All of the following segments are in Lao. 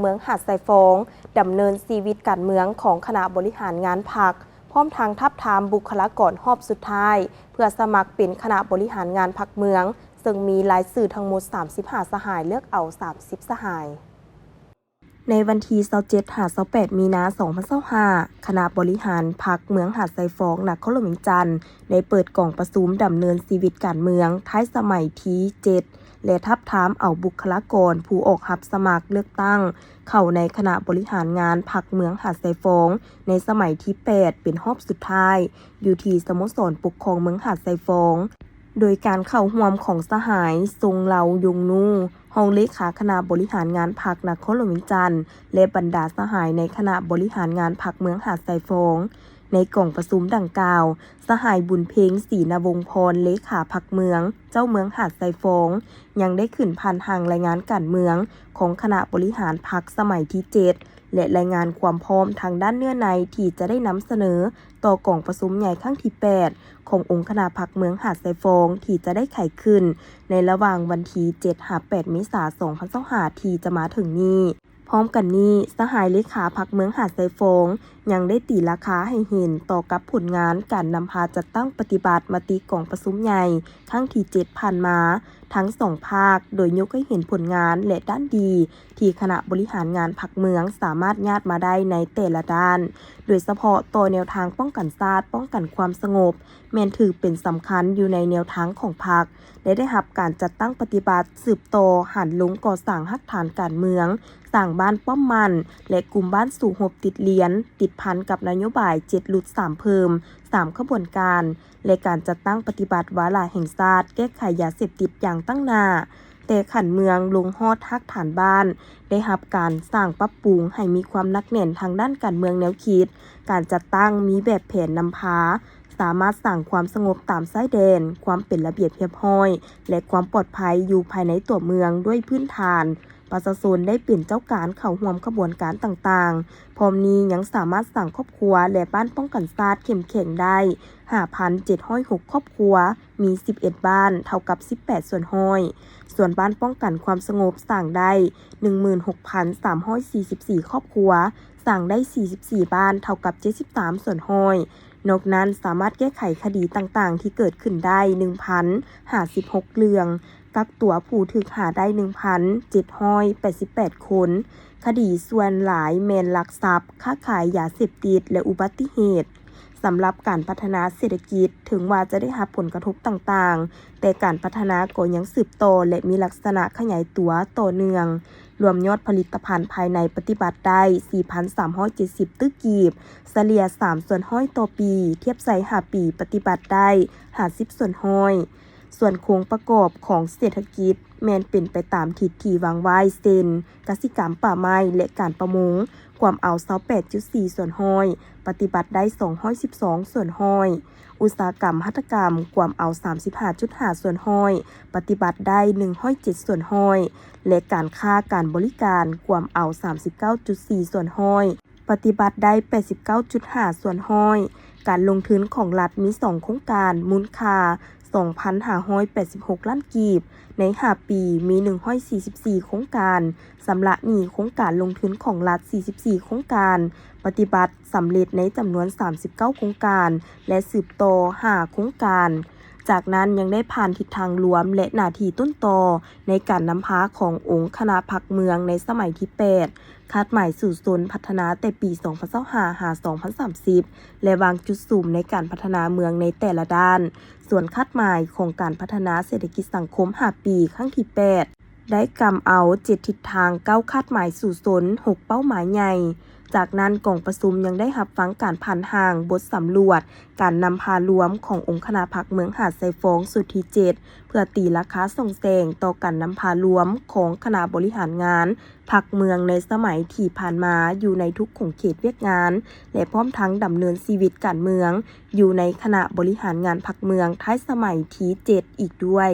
ມືອງຫາດຊາຍຟອງ ດຳເນີນຊີວິດການເມືອງຂອງຄະນະບໍລິຫານງານພັກ ພ້ອມທັງທາບທາມບຸກຄະລາກອນຮອບສຸດທ້າຍ ເພື່ອສະໝັກເປັນຄະນະບໍລິຫານງານພັກເມືອງ ເຊິ່ງມີລາຍຊື່ທັງໝົດສາມສິບຫ້າສະຫາຍ, ເລືອກເອົາສາມສິບສະຫາຍ. ໃນວັນທີຊາວເຈັດຫາຊາວແປດມີນາສອງພັນຊາວຫ້າ ຄະນະບໍລິຫານພັກເມືອງຫາດຊາຍຟອງ ນະຄອນຫຼວງວຽງຈັນ ໄດ້ເປີດກອງປະຊຸມດຳເນີນຊີວິດການເມືອງທ້າຍສະໄໝທີເຈັດ ແລະ ທາບທາມເອົາບຸກຄະລາກອນຜູ້ອອກຮັບສະໝັກເລືອກຕັ້ງເຂົ້າໃນຄະນະບໍລິຫານງານພັກເມືອງຫາດຊາຍຟອງ ໃນສະໄໝທີແປດ ເປັນຮອບສຸດທ້າຍ ຢູ່ທີ່ສະໂມສອນປົກຄອງເມືອງຫາດຊາຍຟອງ. ໂດຍການເຂົ້າຮ່ວມຂອງສະຫາຍ ຊົງເລົາ ຍົງນູ ຮອງເລຂາຄະນະບໍລິຫານງານພັກນະຄອນຫຼວງວຽງຈັນ ແລະ ບັນດາສະຫາຍໃນຄະນະບໍລິຫານງານພັກເມືອງຫາດຊາຍຟອງ. ໃນກອງປະຊຸມດັ່ງກ່າວ, ສະຫາຍ ບຸນເພັງ ສີນະວົງພອນ ເລຂາພັກເມືອງ, ເຈົ້າເມືອງຫາດຊາຍຟອງ ຍັງໄດ້ຂຶ້ນຜ່ານຮ່າງລາຍງານການເມືອງຂອງຄະນະບໍລິຫານພັກສະໄໝທີເຈັດ ແລະ ລາຍງານຄວາມພ້ອມທາງດ້ານເນື້ອໃນທີ່ຈະໄດ້ນຳສະເໜີຕໍ່ກອງປະຊຸມໃຫຍ່ຄັ້ງທີແປດ ຂອງອົງຄະນະພັກເມືອງຫາດຊາຍຟອງ ທີ່ຈະໄດ້ໄຂຂຶ້ນໃນລະຫວ່າງວັນທີເຈັດຫາແປດເມສາສອງພັນຊາວຫ້າ ທີ່ຈະມາເຖິງນີ້. ພ້ອມກັນນີ້, ສະຫາຍເລຂາພັກເມືອງຫາດຊາຍຟອງ ຍັງໄດ້ຕີລາຄາໃຫ້ເຫັນຕໍ່ກັບຜົນງານການນຳພາຈັດຕັ້ງປະຕິບັດມະຕິກອງປະຊຸມໃຫຍ່ຄັ້ງທີເຈັດຜ່ານມາທັງສອງພາກ, ໂດຍຍົກໃຫ້ເຫັນຜົນງານ ແລະ ດ້ານດີທີ່ຄະນະບໍລິຫານງານພັກເມືອງສາມາດຍາດມາໄດ້ໃນແຕ່ລະດ້ານ, ໂດຍສະເພາະຕໍ່ແນວທາງປ້ອງກັນຊາດ, ປ້ອງກັນຄວາມສະຫງົບ ແມ່ນຖືເປັນສຳຄັນຢູ່ໃນແນວທາງຂອງພັກ ແລະ ໄດ້ຮັບການຈັດຕັ້ງປະຕິບັດ ສືບຕໍ່ຫັນລົງກໍ່ສ້າງຮາກຖານການເມືອງ, ສ້າງບ້ານປ້ອມໝັ້ນ ແລະ ກຸ່ມບ້ານສູ້ຮົບຕິດລຽນ, ຕິດພັນກັບນະໂຍບາຍເຈັດຫຼຸດສາມເພີ່ມ, ສາມຂະບວນການ ແລະ ການຈັດຕັ້ງປະຕິບັດວາລະແຫ່ງຊາດ ແກ້ໄຂຢາເສບຕິດຢ່າງຕັ້ງໜ້າ, ແຕ່ຂັ້ນເມືອງລົງຮອດຮາກຖານບ້ານ, ໄດ້ຮັບການສ້າງປັບປຸງໃຫ້ມີຄວາມໜັກແໜ້ນທາງດ້ານການເມືອງແນວຄິດ, ການຈັດຕັ້ງມີແບບແຜນນຳພາ, ສາມາດສ້າງຄວາມສະຫງົບຕາມຊາຍແດນ, ຄວາມເປັນລະບຽບຮຽບຮ້ອຍ ແລະ ຄວາມປອດໄພຢູ່ພາຍໃນຕົວເມືອງດ້ວຍພື້ນຖານ ປະຊາຊົນໄດ້ເປັນເຈົ້າການເຂົ້າຮ່ວມຂະບວນການຕ່າງໆ. ພ້ອມນີ້ຍັງສາມາດສ້າງຄອບຄົວ ແລະ ບ້ານປ້ອງກັນຊາດເຂັ້ມແຂງໄດ້ຫ້າພັນເຈັດຮ້ອຍຫົກຄອບຄົວ, ມີສິບເອັດບ້ານ, ເທົ່າກັບສິບແປດສ່ວນຮ້ອຍ. ສ່ວນບ້ານປ້ອງກັນຄວາມສະຫງົບສ້າງໄດ້ໜຶ່ງໝື່ນຫົກພັນສາມຮ້ອຍສີ່ສິບສີ່ຄອບຄົວ, ສ້າງໄດ້ສີ່ສິບສີ່ບ້ານ, ເທົ່າກັບເຈັດສິບສາມສ່ວນຮ້ອຍ. ນອກນັ້ນສາມາດແກ້ໄຂຄະດີຕ່າງໆທີ່ເກີດຂຶ້ນໄດ້ໜຶ່ງພັນຫ້າສິບຫົກເລື່ອງ, ກັກຕົວຜູ້ຖືກຫາໄດ້ໜຶ່ງພັນເຈັດຮ້ອຍແປດສິບແປດຄົນ. ຄະດີສ່ວນຫຼາຍແມ່ນລັກຊັບ, ຄ້າຂາຍຢາເສບຕິດ ແລະ ອຸບັດຕິເຫດ. ສຳລັບການພັດທະນາເສດຖະກິດ, ເຖິງວ່າຈະໄດ້ຮັບຜົນກະທົບຕ່າງໆ, ແຕ່ການພັດທະນາກໍຍັງສືບຕໍ່ ແລະ ມີລັກສະນະຂະຫຍາຍຕົວຕໍ່ເນື່ອງ. ລວມຍອດຜະລິດຕະພັນພາຍໃນປະຕິບັດໄດ້ສີ່ພັນສາມຮ້ອຍເຈັດສິບຕື້ກີບ, ສະເລ່ຍສາມສ່ວນຮ້ອຍຕໍ່ປີ, ທຽບໃສ່ຫ້າປີປະຕິບັດໄດ້ຫ້າສິບສ່ວນຮ້ອຍ. ສ່ວນໂຄງປະກອບຂອງເສດຖະກິດແມ່ນເປັນໄປຕາມທິດທີ່ວາງໄວ້ ເຊັ່ນ ກະສິກຳ, ປ່າໄມ້ ແລະ ການປະມົງ, ກວມເອົາຊາວແປດຈຸດສີ່ສ່ວນຮ້ອຍ, ປະຕິບັດໄດ້ສອງຮ້ອຍສິບສອງສ່ວນຮ້ອຍ, ອຸດສາຫະກຳຫັດຖະກຳ ກວມເອົາສາມສິບຫ້າຈຸດຫ້າສ່ວນຮ້ອຍ, ປະຕິບັດໄດ້ໜຶ່ງຮ້ອຍເຈັດສ່ວນຮ້ອຍ ແລະ ການຄ້າການບໍລິການ ກວມເອົາສາມສິບເກົ້າຈຸດສີ່ສ່ວນຮ້ອຍ, ປະຕິບັດໄດ້ແປດສິບເກົ້າຈຸດຫ້າສ່ວນຮ້ອຍ. ການລົງທຶນຂອງລັດມີສອງໂຄງການ, ມູນຄ່າສອງພັນຫ້າຮ້ອຍແປດສິບຫົກລ້ານກີບ, ໃນຫ້າປີມີໜຶ່ງຮ້ອຍສີ່ສິບສີ່ໂຄງການ, ຊຳລະໜີ້ໂຄງການລົງທຶນຂອງລັດສີ່ສິບສີ່ໂຄງການ, ປະຕິບັດສຳເລັດໃນຈຳນວນສາມສິບເກົ້າໂຄງການ ແລະ ສືບຕໍ່ຫ້າໂຄງການ. ຈາກນັ້ນຍັງໄດ້ຜ່ານທິດທາງລວມ ແລະ ໜ້າທີ່ຕົ້ນຕໍໃນການນຳພາຂອງອົງຄະນະພັກເມືອງໃນສະໄໝທີແປດ, ຄາດໝາຍສູ້ຊົນພັດທະນາແຕ່ປີສອງພັນຊາວຫ້າຫາສອງພັນສາມສິບ ແລະ ວາງຈຸດສຸມໃນການພັດທະນາເມືອງໃນແຕ່ລະດ້ານ. ສ່ວນຄາດໝາຍຂອງການພັດທະນາເສດຖະກິດສັງຄົມຫ້າປີຄັ້ງທີແປດ ໄດ້ກຳເອົາເຈັດທິດທາງ, ເກົ້າຄາດໝາຍສູ້ຊົນ, ຫົກເປົ້າໝາຍໃຫຍ່. ຈາກນັ້ນກອງປະຊຸມຍັງໄດ້ຮັບຟັງການຜ່ານຮ່າງບົດສຳຫຼວດການນຳພາລວມຂອງອົງຄະນະພັກເມືອງຫາດຊາຍຟອງຊຸດທີເຈັດ ເພື່ອຕີລາຄາສ່ອງແສງຕໍ່ການນຳພາລວມຂອງຄະນະບໍລິຫານງານ ພັກເມືອງໃນສະໄໝທີ່ຜ່ານມາຢູ່ໃນທຸກຂົງເຂດວຽກງານ ແລະ ພ້ອມທັງດຳເນີນຊີວິດການເມືອງຢູ່ໃນຄະນະບໍລິຫານງານພັກເມືອງທ້າຍສະໄໝທີເຈັດອີກດ້ວຍ.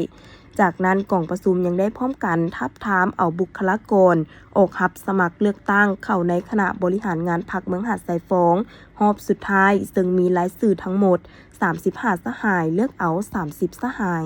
ຈາກນັ້ນກອງປະຊຸມຍັງໄດ້ພ້ອມກັນທາບທາມເອົາບຸກຄະລາກອນອອກຮັບສະໝັກເລືອກຕັ້ງເຂົ້າໃນຄະນະບໍລິຫານງານພັກເມືອງຫາດຊາຍຟອງຮອບສຸດທ້າຍ, ເຊິ່ງມີລາຍຊື່ທັງໝົດສາມສິບຫ້າສະຫາຍ, ເລືອກເອົາສາມສິບສະຫາຍ.